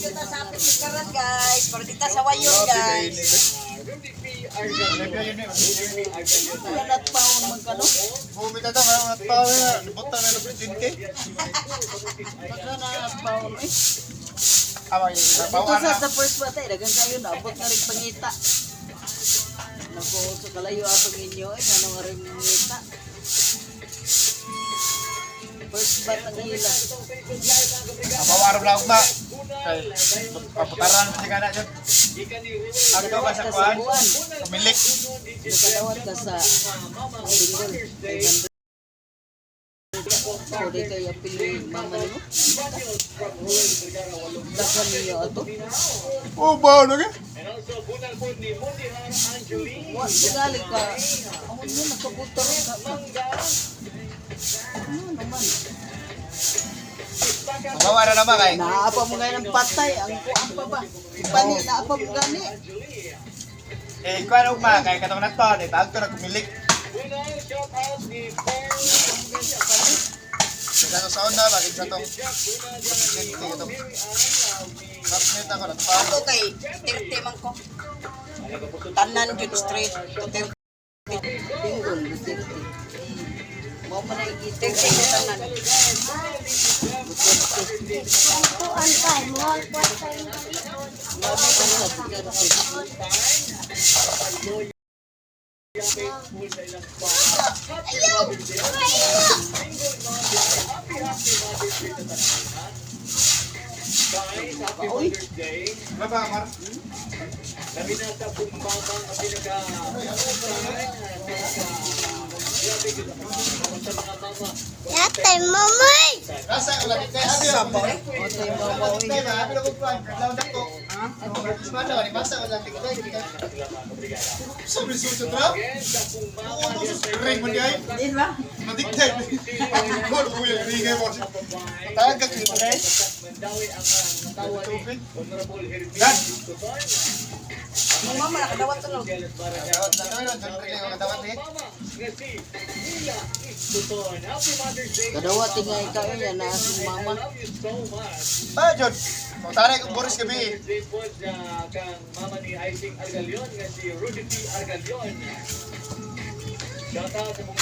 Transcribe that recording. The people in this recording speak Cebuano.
Kita sa apit ni karon, guys. Pero dita sa wayon, guys. Wala natpaon man ka, no? Bumita ta, mga tao na, buta na ng presidente. Baka na natpaon eh. Ama, Ito bawa sa na. sa first bata, eh, daghang kayo naabot na rin pangita. Naku, sa kalayo atong inyo eh, ano nga rin ngita. First bat ang ila. Abaw araw lang ba? Kay paputaran mo siya na dyan. Ang ba sa Ka sa kuan? buwan. Kumilik. Nakadawat ka sa single. 500. So, di kayo pili mama nimo. Daghan niyo ato. Oh, bawa lagi. Wa tingali ka. Ako niyo nakabutar ka. Ano naman? Abaw araw na ba kay? Naapa mo ngayon ang patay, ang kuang pa ba? Pani, naapa mo gani. Eh, kuan ugma kay katong natpaon eh, bago na kumilik. Kaya sa una, bakit sa tong presidente katong classmate ako natpaon. Ako kay 30 man ko. Tanan jud straight to 30. Binggol, Duterte. Mao man ay gito. 30 ko tanan. Duterte. Kuan pa, mga kuan pa yung palibot. Mao man sa Duterte. Ayaw! Uy, Ba ba, Mar? Yatay, mamay! Rasa ko lagi kay abi ako. otay mama uy. Kay ba abi ko kuan, law na ko. Ha? Masa ni masa ko lagi kay. Sa bisu sa trap. Oo, to sa ring mo di ay. Din ba? Madikte. Gol ko yung ring mo. Tagag ka kito kay. Tubig. Dan. Ang mama nakadawat to no. Dawat na to, ron ring ko kadawat eh. Kadawat nga ikaw yan na asong mama. Pa jod. Mutare ko Boris gabi. Mama ni Ising Argalion nga si Rudy P. Argalion. Shout out sa mong